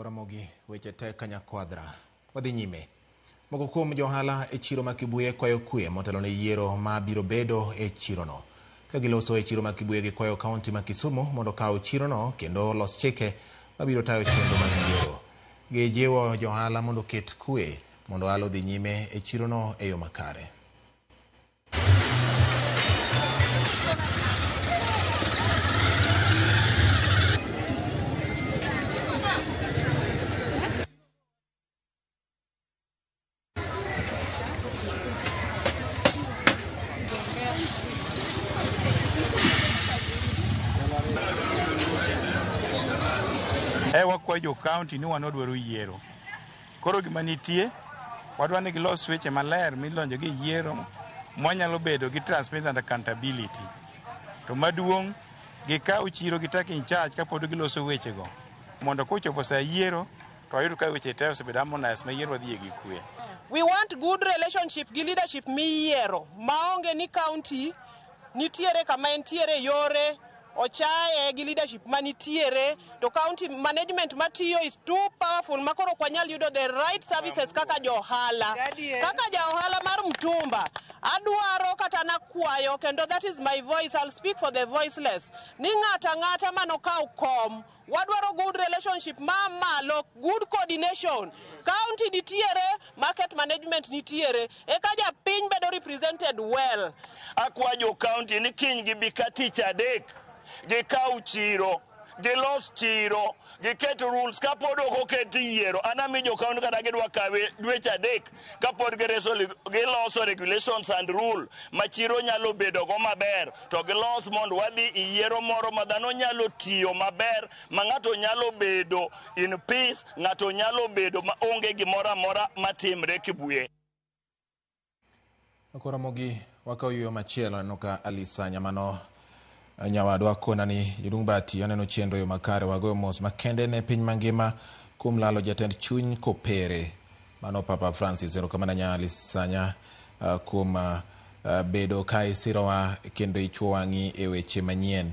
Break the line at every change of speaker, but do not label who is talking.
Ramogi, weche tek kanyakwadhra. Wadhi nyime. Moko kuom johala e chiro ma Kibuye kwayo kwe motelo ne yiero ma biro bedo e chirono. Ka giloso e chiro ma Kibuye, gikwayo kaunti ma Kisumu mondo okaw chirono kendo los chike mabiro tayo chenro mag yiero. Gijiwo johala mondo oket kwe mondo ohala odhi nyime e chirono e yo makare.
E wakwayo jo county ni wan wadwaro yiero. Koro gima nitie, wadwa ni gilos weche maler milonjo gi yiero mwanyalo bedo gi transparency and accountability. To maduong', gikaw chiro gi take in charge kapod giloso wechego mondo kochopo sa yiero to wayud ka weche te osebedo harmonized ma yiero wadhiye gi kwe.
We want good relationship gi leadership miyiero maonge ni county nitiere kama entiere yore ochaye gi leadership manitiere to county management matiyo is too powerful makoro ok wanyal yudo the right services kaka johala. Kaka jaohala mar mtumba adwaro kata nakwayo, kendo that is my voice, I'll speak for the voiceless, ni ng'ata ng'ata manokaw kom, wadwaro good relationship ma malo, good coordination. County nitiere, market management nitiere, eka japiny bedo represented well.
Akwa jo county ni kiny gibi ka tich adek, gikaw chiro, gilos chiro, giket rules kapod ok oket yiero. An ami jo county kata gidwa kawe dweche 3 kapod gireso giloso regulations and rule ma chiro nyalo bedo go maber, to gilos mondo wadhi e yiero moro ma dhano nyalo tiyo maber, ma ng'ato nyalo bedo in peace, ng'ato nyalo bedo ma onge gimoro amora matimre Kibuye.
Koro Ramogi, wakawo yueyo machielo. Aneno ka Alisa Nyamano nyawadwa kona ni Jodung Bati, aneno chenro yo makare. Wagoyo mos makende ne piny mangima kuom lalo jatend chuny kopere, mano Papa Francis. Erokamano nya Alisanya kuom bedo ka isirowa kendo ichuo wang'i e weche manyien.